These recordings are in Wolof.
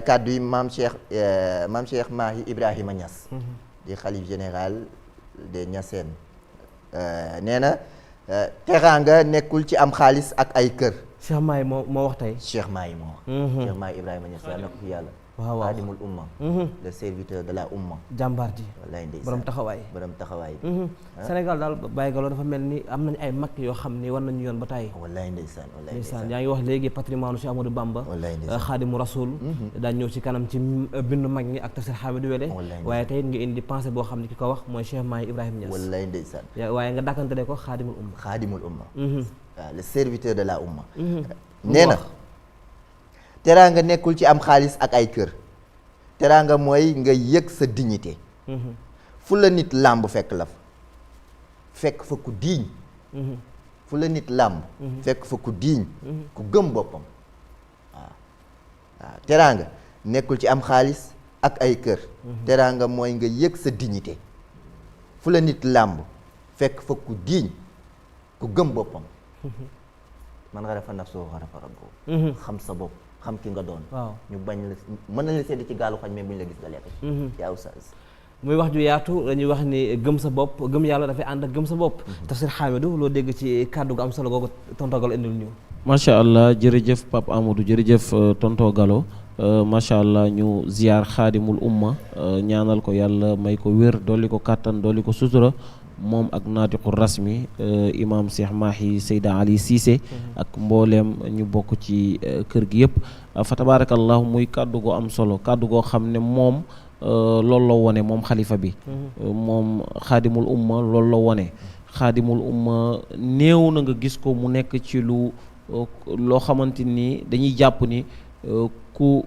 kàddu yi maam Cheikh Mahi Ibrahima Niass di xalif général des Niassènes nee na teraanga nekkul ci am xaalis ak ay kër. Cheikh Mahi moo wax tey. Cheikh Mahi moo wax. Cheikh Mahi Ibrahima Niass yàlla na ko fi yàlla. waaw xaadimul umma. le serviteur de la umma. jàmbaar ji. wallaay ndeysaan borom taxawaay. borom taxawaay. Sénégal daal Baye Gallo dafa mel ni am nañu ay mag yoo xam ni war nañu yoon ba tàyyi. wallaay ndeysaan wallaay ndeysaan yaa ngi wax léegi patrimoine Cheikh Amadou Bamba. wallaay ndeysaan xaadimu rasul. daañ ñëw ci kanam ci bindu mag ñi ak tafsir Hamidou Wele. waaye tey nga indi pensée boo xam ne ki ko wax mooy Cheikh Mahi Ibrahima Niass. wallaay ndeysaan. waaye nga dàkkantale ko xaadimul umma. xaadimul umma. waaw le serviteur de la umma. nee na teraanga nekkul ci am xaalis ak ay kër. teraanga mooy nga yëg sa dignité. fu la nit làmb fekk la fekk fa ku diiñ. fu la nit làmb fekk fa ku diiñ. ku gëm boppam. waaw teraanga nekkul ci am xaalis ak ay kër. teraanga mooy nga yëg sa dignité. fu la nit làmb fekk fa ku diiñ ku gëm boppam. man nga defa naf soo war a faral xam sa bopp. xam ki nga doon. waaw ñu bañ la mën nañ la sedd ci gaalu xaj mais buñ la gis nga lekk. yaa oustaz. muy wax ju yaatu dañuy wax ni gëm sa bopp gëm yàlla dafay ànd ak gëm sa bopp. tafsir Hamidou loo dégg ci kàddu gu am solo googu tonton Gallo indil ñu. macha allah jërëjëf Pape Amadou jërëjëf tonton Gallo macha allah ñu ziar xaadimul umma ñaanal ko yàlla may ko wér dolli ko kàttan dolli ko sutura. moom ak naatiqu rasmi imam Cheikh Mahi Seyda Ali Cissé ak mbooleem ñu bokk ci kër gi yëpp fa tabarakallahu muy kàddu goo am solo kàddu goo xam ne moom loolu la wone moom xalifa bi moom xaadimul umma loolu la wone xaadimul umma néew na nga gis ko mu nekk ci loo xamante ni dañuy jàpp ni ku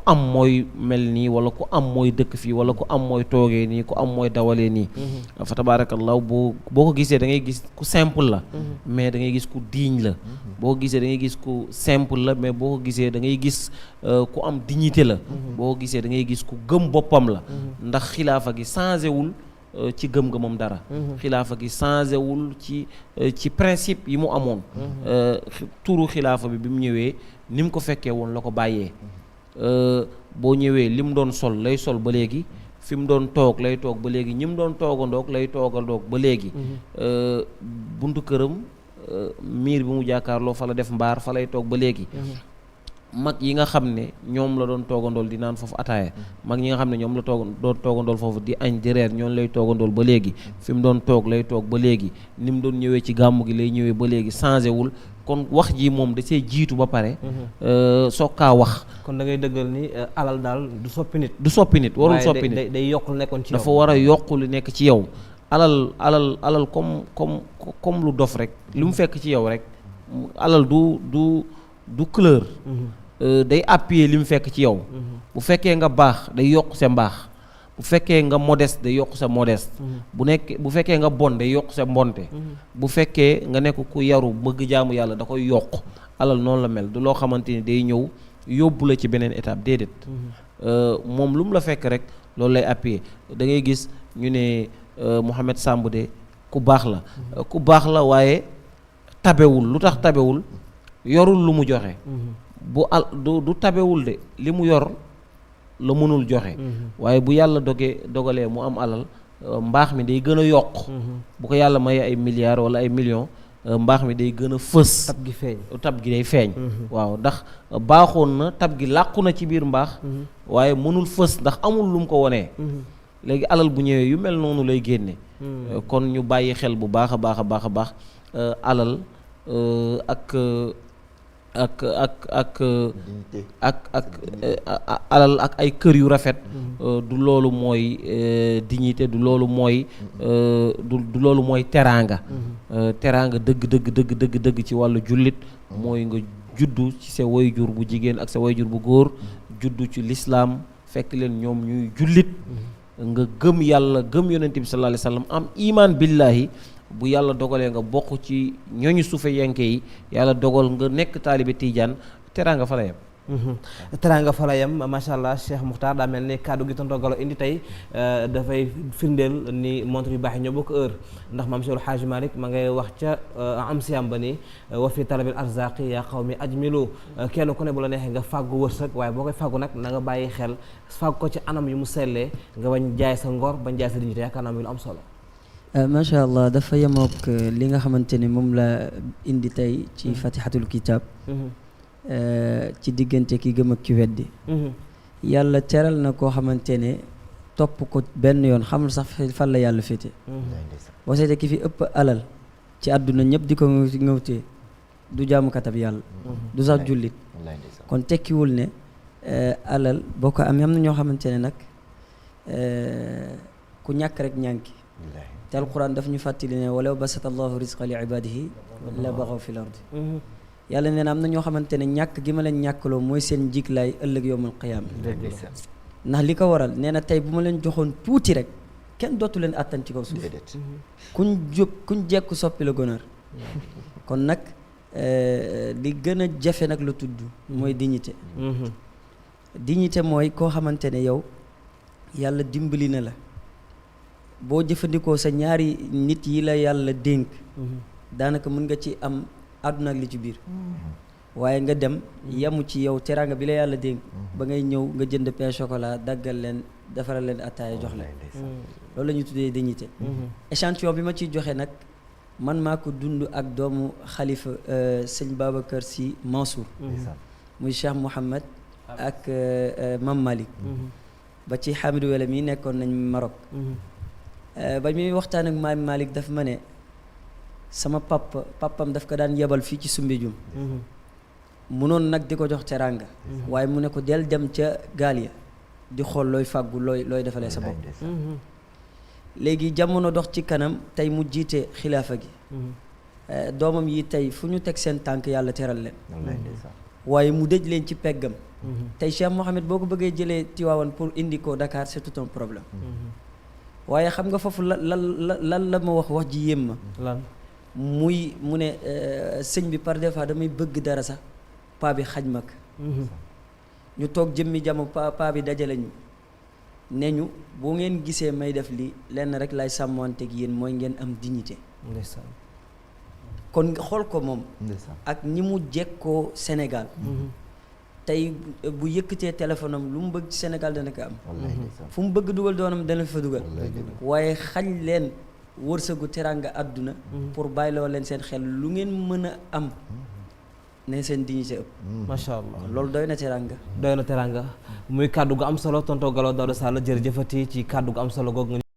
am mooy mel nii wala ku am mooy dëkk fii wala ku am mooy toogee nii ku am mooy dawalee nii fa tabarakallahu boo ko gisee da ngay gis ku simple la mais da ngay gis ku diiñ la boo ko gisee da ngay gis ku simple la mais boo ko gisee da ngay gis ku am dignité la boo ko gisee da ngay gis ku gëm boppam la ndax xilaafa gi changé wul ci gëm-gëmam dara xilaafa gi changé wul ci principe yi mu amoon turu xilaafa bi mu ñëwee ni mu ko fekkee woon la ko bàyyee boo ñëwee li mu doon sol lay sol ba léegi fi mu doon toog lay toog ba léegi ñi mu doon toogandoog lay toogandoog ba léegi buntu këram miir bi mu jàkkaarloo fa la def mbaar fa lay toog ba léegi mag yi nga xam ne ñoom la doon toogandool di naan foofu ataaya mag ñi nga xam ne ñoom la doon toogandool foofu di añ di reer ñoom lay toogandool ba léegi fi mu doon toog lay toog ba léegi ni mu doon ñëwee ci gàmmu gi lay ñëwee ba léegi changé wul kon wax ji moom da see jiitu ba pare soog kaa wax kon da ngay dëggal ni alal daal du soppi nit warul soppi nit day yokk lu nekkoon ci yow dafa war a yokk lu nekk ci yow alal comme lu dof rek li mu fekk ci yow rek alal du couleur day appuyer li mu fekk ci yow bu fekkee nga baax day yokk sa mbaax bu fekkee nga modeste day yokk sa modeste bu fekkee nga bon day yokk sa mbonte bu fekkee nga nekk ku yaru bëgg jaamu yàlla da koy yokk alal noonu la mel du loo xamante ni day ñëw yóbbu la ci beneen étape déedéet moom lu mu la fekk rek loolu lay appuyer da ngay gis ñu ne Mouhamed Samb de ku baax la waaye tabewul lu tax tabewul yorul lu mu joxe du tabewul de li mu yor la mënul joxe waaye bu yàlla dogalee mu am alal mbaax mi day gën a yokk bu ko yàlla mayee ay milliards wala ay millions mbaax mi day gën a fës tab gi day feeñ waaw ndax baaxoon na tab gi làqu na ci biir mbaax waaye mënul fës ndax amul lu mu ko wonee léegi alal bu ñëwee yu mel noonu lay génne kon ñu bàyyi xel bu baax a baax alal alal ak ay kër yu rafet du loolu mooy dignité du loolu mooy teraanga teraanga dëgg ci wàllu jullit mooy nga juddu ci sa wayjur bu jigéen ak sa wayjur bu góor juddu ci lislaam fekk leen ñoom ñuy jullit nga gëm yàlla gëm yonent bi sallallahu alayhi wa sallam am iman billahi bu yàlla dogalee nga bokk ci ñooñu suufe yenke yi yàlla dogal nga nekk taalibe tiijaan teraanga fa la yem teranga fa la yem macha allah Cheikh Moukhtar daa mel ni kàddu gi tonton Gallo indi tey dafay firndeel ni montre yu baax yi ñoo bokk heure ndax maam Cheikh El Hadji Malick ma ngay wax ca am siyam ba ni wa fi talabil arzaqi yaa qawmi ajmilu kenn ku ne bu la neexee nga fàggu wërsëg waaye boo koy fàggu nag na nga bàyyi xel fàggu ko ci anam yu mu sellee nga bañ jaay sa ngor bañ jaay sa dignité yaakaar naa muy lu am solo. macha allah dafa yemook li nga xamante ni moom la indi tey ci fatihatul kitab ci diggante ki gëm ak ki weddi yàlla teral na koo xamante ne topp ko benn yoon xamul sax fan la yàlla féete boo seetee ki fi ëpp alal ci àdduna ñëpp di ko ngëwtee du jaamukatab yàlla du sax jullit kon tekkiwul ne alal boo ko amee am na ñoo xamante ne nag ku ñàkk rek ñànki te alquran daf ñu fàttali ne walaw basata allahu risqa li ibadihi la baxaw fi l ardi yàlla nee na am na ñoo xamante ne ñàkk gi ma leen ñàkkaloo mooy seen njiglaay ëllëg yowmal qiyaama ndax li ko waral nee na tey bu ma leen joxoon tuuti rek kenn dootu leen àttan ci kaw suuf kuñ jekku soppi la gonóor kon nag li gën a jafe nag la tudd mooy dignité dignité mooy koo xamante ne yow yàlla dimbali na la boo jëfandikoo sa ñaari nit yi la yàlla dénk daanaka mën nga ci am àdduna ak li ci biir waaye nga dem yamu ci yow teraanga bi la yàlla dénk ba ngay ñëw nga jënd pain chocolat daggal leen defaral leen attaaya jox leen loolu la ñuy tuddee dignité échantillon bi ma ciy joxe nag man maa ko dund ak doomu xalifa sëñ Babacar Sy Mansour muy Cheikh Mouhamad ak Mam Malick ba ci Hamidou Wele mi nekkoon nañ Maroc ba muy waxtaan ak Maam Malick daf ma ne sama papam daf ko daan yebal fii ci Soumbédioune munoon nag di ko jox teraanga waaye mu ne ko del dem ca gaal ya di xool looy fàggu looy defalee sa bopp léegi jamono dox ci kanam tey mu jiite xilaafa gi doomam yi tey fu ñu teg seen tànk yàlla teral leen waaye mu dëj leen ci peggam tey Cheikh Mohamed boo ko bëggee jëlee Tiwaawan pour indi ko Dakar c'est tout un problème waaye xam nga foofu lan la ma wax ji yéem ma lan mu ne sëñ bi par des fois damay bëgg dara sax paa bi xaj mag ñu toog jëmmi jamo paa bi dajale ñu ne ñu boo ngeen gisee may def lii lenn rek lay sàmmanteeg yéen mooy ngeen am dignité kon xool ko moom ak ni mu jekkoo Sénégal tey bu yëkkatee téléphone am lu mu bëgg ci Sénégal dana ko am fu mu bëgg dugal doonam dana fa dugal waaye xañ leen wërsëgu teranga àdduna pour bàyyiloo leen seen xel lu ngeen mën a am ne seen dignité ëpp macha allah loolu doy na teranga muy kàddu gu am solo tonton Gallo Daouda Sall jërëjëfati ci kàddu gu am solo googu